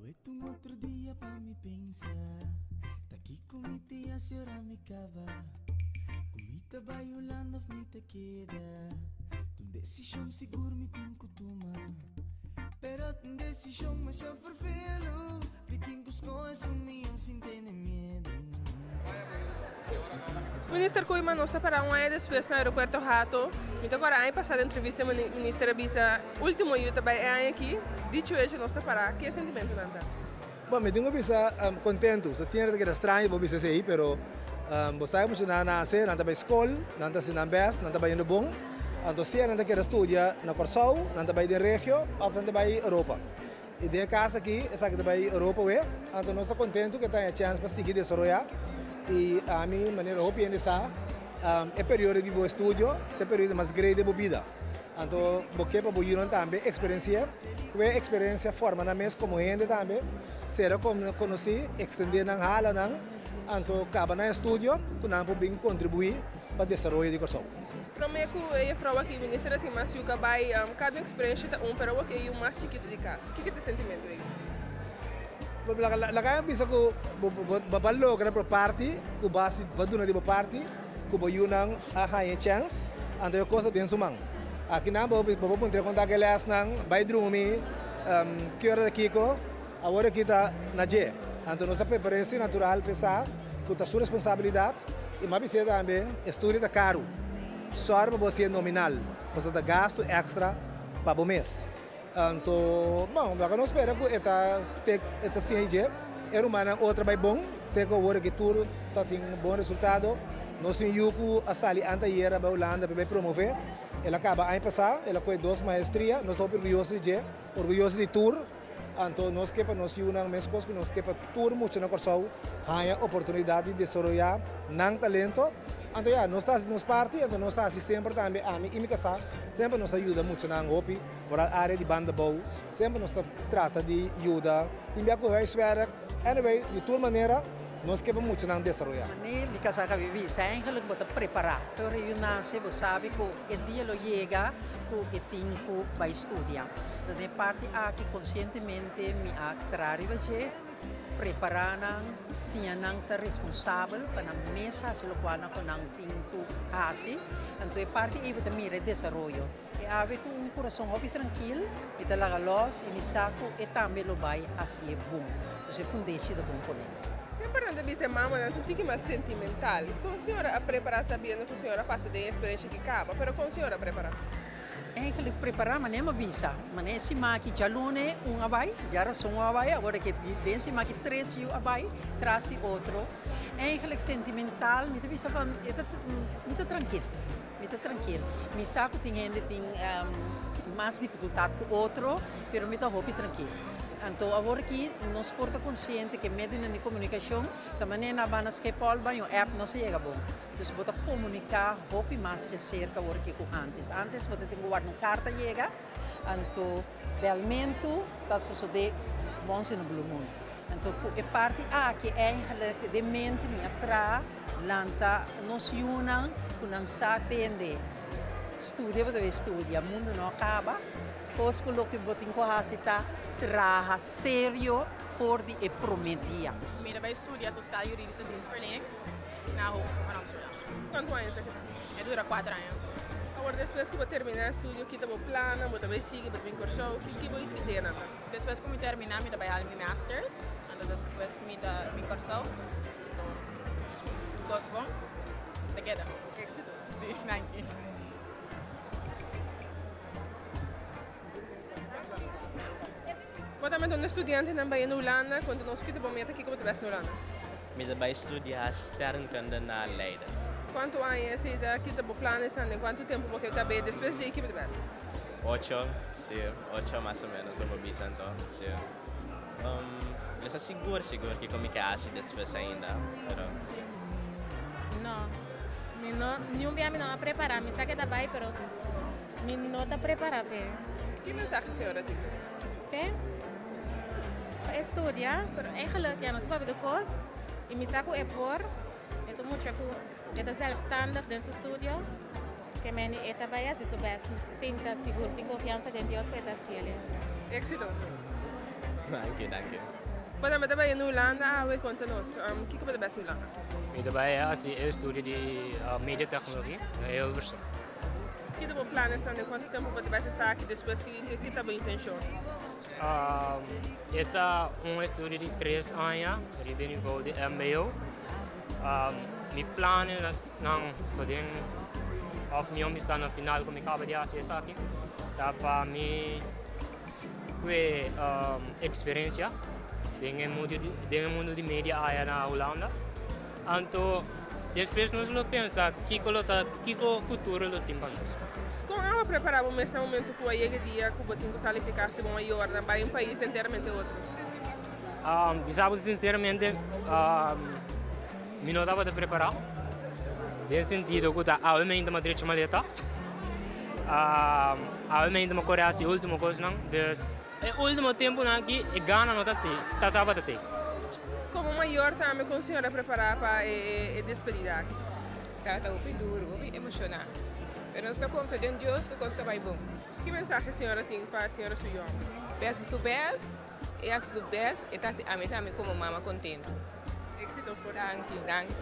Awe ta un otro dia pa mi pensa Ta kiko mi tin hasi ora mi kaba Ku mi ta bai Hulanda of mi ta keda Ta un desishon sigur mi tin ku tuma Pero ta un desishon masha ferfelu Mi tin ku skohe su mihó sin tene miedu. Minister Koeiman, nos ta para un aña despues na aeropuerto Hato. Mi ta kora aña pasado entrevista minister a bisa ultimo yu ta bai e aña aki. Dicho hecho nos ta para. Ke sentimentonan ta? Bon, mi tin ku bisa kontentu. Sa tin ta keda straño pa bo bisa esei, pero bo sa e muchanan a nase, nan ta bai skol, nan ta hasi nan bèst, nan ta bayendo bon. Anto sea nan ta keda studia na Kòrsou, nan ta bai den regio òf nan ta bai Europa. I den e kas aki, esaki ta bai Europa we, anto nos ta kontentu ku e ta haña chèns pa sigui desaroyá. I ami, manera hopi hende sa, e periodo di bo estudio ta e periodo mas grei den bo bida. Anto bo ke pa bo yunan tambe eksperensi'é, ku e eksperensia forma nan mes komo hende tambe, sera konosí, ekstendé nan halanan, anto kaba nan estudio ku nan por bin kontribuí pa desaroyo di Kòrsou. Prome ku e jefrou aki minister a tin mas yu ka bai, kada un eksperensia ta un, pero awor ku e yu mas chikitu di kas, kiko ta e sentimentu ei? Laga mi bisa ku bo a logra por parti ku bo a duna di bo parti ku bo yunan a haña e chèns, anto e kos ta den su man. Akinan bo por puntra e konta ku e lèsnan, bai drumi, ki ora ta kiko, awor aki ta na dje. Anto nos ta prepar'é si natural p'e sa ku ta su responsabilidat i m'a bis'é tambe e studio ta karu. Sòru pa bo hasié nominal, pasobra ta gastu èkstra pa bo mes. Anto, bon, laga nos spera ku e ta stek, e ta siña dje. E rumannan otro bai bon, te ku awor aki tur ta tin bon resultado. Nos tin yu ku a sali anteayer a bai Hulanda pa bai promové. El a kaba aña pasá, el a kohe dos maestria. Nos ta hopi orguyoso di dje, orguyoso di tur. Anto nos ke pa nos yunan meskos ku nos ke pa tur mucha na Kòrsou haña oportunidat di desaroyá nan talento. Anto ya, nos ta hasi nos parti, anto nos ta hasi semper tambe ami i mi kasá, semper nos ta yuda muchanan hopi, foral área di banda bou, semper nos ta trata di yuda, tin bia ku huiswerk, anyway, di tur manera nos ke pa muchanan desaroyá. Manera mi kasá ka bibi, sa eigenlijk bo ta prepará. Te ora yu nase bo sabi ku e dia lo yega ku e tin ku bai studia. Den e parti aki konsientemente mi a traha riba dje, prepará nan, siña nan ta responsabel pa nan mes hasi lokual nan ku nan tin ku hasi. Anto e parti ei bo ta mira e desaroyo. E awe ku un kurason hopi trankil, mi ta laga lòs i mi sa ku e tambe lo bai hasié bon. Dus e fundeshi ta bon pone. Semper nan ta bisa e mamanan ta un tiki mas sentimental. Kon señora a prepará sabiendo ku señora a pasa den e eksperensia ki kaba? Pero kon señora a prepará? Eigenlijk prepará manera mi a bisa, manera e siman aki djalune un a bai, djarason un a bai, awor aki den siman aki tres yu a bai tras di otro. Eigenlijk sentimental mi ta bisa van e ta mi ta trankil. Mi ta trankil. Mi sa ku tin hende tin mas difikultat ku otro, pero mi ta hopi trankil. Anto awor aki nos por ta konsiente ku e medionan di komunikashon ta manera na banda Schiphol ban un app no sa yega bon. Dus bo ta komuniká hopi mas djaserka awor aki ku ántes. Ántes bo ta tin ku warda un karta yega, anto bèlmentu ta sosodé once in a blue moon. Anto ku e parti aki eigenlijk den mente mi a traha. Lanta nos yunan ku nan sa tende. Studia bo ta bay studia, mundu no a kaba. Kos ku loke bo tin ku hasi ta traha serio for di e prome dia. Mi ta bay studia Sociaal Juridische Dienstverlening na Hogeschool van Amsterdam. Kuantu aña esaki ta? E dura kuater aña. Awor despues ku bo termina studio kita bo plannan? Bo ta bay sigui? Bo ta bin Kòrsou? Ki bo ideanan ta? Despues ku mi termina mi ta bay hal mi masters, anto despues mi ta bin Kòrsou. Kos bon, ta keda. Éxito. Sí, danki. Bo ta mete un estudiantenan bai na Hulanda, konta nos kiko ta bo meta, kiko bo ta bes na Hulanda? Mi ta bai studia sterrenkunde na Leiden. Kuantu aña esei ta? Kiko ta bo planesnan? Den kuantu tempu bo ke kab'é? Despues djei kiko bo ta bes? Ocho, sí, ocho mas o menos lo por bisa anto, sí. No sa sigur sigur kiko mi ke hasi despues ainda, pero si. No, mi no, niun bia mi no a prepara, mi sa ke ta bai pero mi no ta prepara p'e. Ki mensahe señora tin? P'e? Pa e studia, pero eigenlijk ya nos a papia di kos y mi sa ku e por, e ta un mucha ku e ta zelfstandig den su studio. Ke meni e ta bai hasi su best. Si mi ta sigur, tin konfiansa den Dios ku e ta hasiel. Éxito! Danki, danki. Bo tambe ta bai na Hulanda awe, konta nos, kiko bo ta bai hasi Hulanda? Mi ta bai hasi e estudio di media technologie na Hilversum. Ki ta bo planesnan den kuantu tempu bo ta bai hasi esaki, despues ki ta bo intenshon? E ta un estudio di tres aña riba e nivel di mbo. Mi planesnan pa den of mi bisa na final ku mi kaba di hasi esaki ta pa mi kue eksperensia den e mundu di media aya na Hulanda. Anto despues nos lo pensa kiko lo ta, kiko futuro lo tin pa nos. Kon abo prepara bo mes na momento ku a yega e dia ku bo tin ku sali fi kas di bo mayornan bai un pais enteramente otro? Bisa bo sinceramente mi no tabata prepara den sentido ku ta awe mi ainda mi a drecha maleta, awe mi ainda mi a kore hasi ultimo kosnan dus. E ultimo tempunan aki e gana no ta ta tabata te. Komo mayor tambe kon señora prepará pa e despedida aki? Tabata hopi duru, hopi emoshoná. Pero nos ta konfia den Dios ku kos ta bai bon. Ki mensahe señora tin pa señora su yòngu? P'e hasi su bèst, e hasi su bèst, e ta hasi ami tambe komo mama kontentu. Éxito, forsa. Danki, danki.